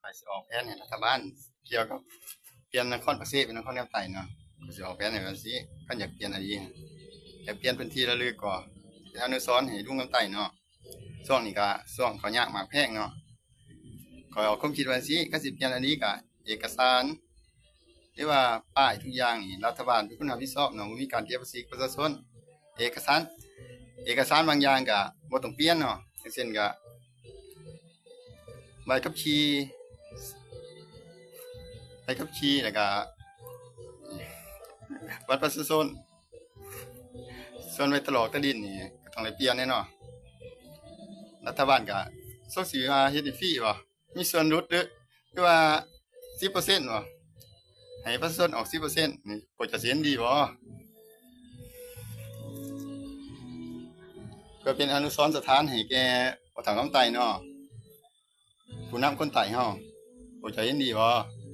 ຂ້ອຍຊິອອກແຜນໃຫ້ລັດຖະບານກ່ຽວກັບປ່ຽນນະຄອນປາກເຊເປັນນະຄອນຄຳໃຕ້ເນາະ. ຂ້ອຍຊິອອກແຜນໃຫ້ວ່າຊິ ຄັນຢາກປ່ຽນອີ່ຫຼີ ຢາກປ່ຽນເປັນທີ່ລະລຶກກໍເປັນອະນຸສອນໃຫ້ລຸງຄຳໃຕ້ເນາະ. ຊ່ວງນີ້ກະຊ່ວງເຂົ້າຍາກໝາກແພງເນາະ. ຂ້ອຍອອກຄວາມຄິດວ່າຊິ ຄັນຊິປ່ຽນອີ່ຫຼີກະເອກະສານ ຫຼືວ່າປ້າຍທຸກຢ່າງນີ້ລັດຖະບານເປັນຄົນຮັບຜິດຊອບເນາະ ບໍ່ມີການເກັບພາສີປະຊາຊົນ. ເອກະສານ ເອກະສານບາງຢ່າງກະບໍ່ຕ້ອງປ່ຽນເນາະ ຢ່າງເຊັ່ນກະໃບຂັບຂີ່ ໃບຂັບຂີ່ ແລ້ວກະບັດປະຊາຊົນ. ສ່ວນໃບຕະຫຼອກຕະດິນນີ້ກະຕ້ອງໄດ້ປ່ຽນແນ່ເນາະ. ລັດຖະບານກະສົກຊິວ່າເຮັດໃຫ້ຟຣີບໍ່ ມີສ່ວນຫຼຸດ ຫຼືວ່າສິບເປີເຊັນບໍ່ ໃຫ້ປະຊາຊົນອອກສິບເປີເຊັນນີ້ ພວກເຈົ້າຊິເຫັນດີບໍ່? ເພື່ອເປັນອະນຸສອນສະຖານໃຫ້ແກ່ພໍ່ເຖົ້າຄຳໃຕ້ເນາະ ຜູ້ນຳຄົນໃຕ້ເຮົາ ພວກເຈົ້າເຫັນດີບໍ່?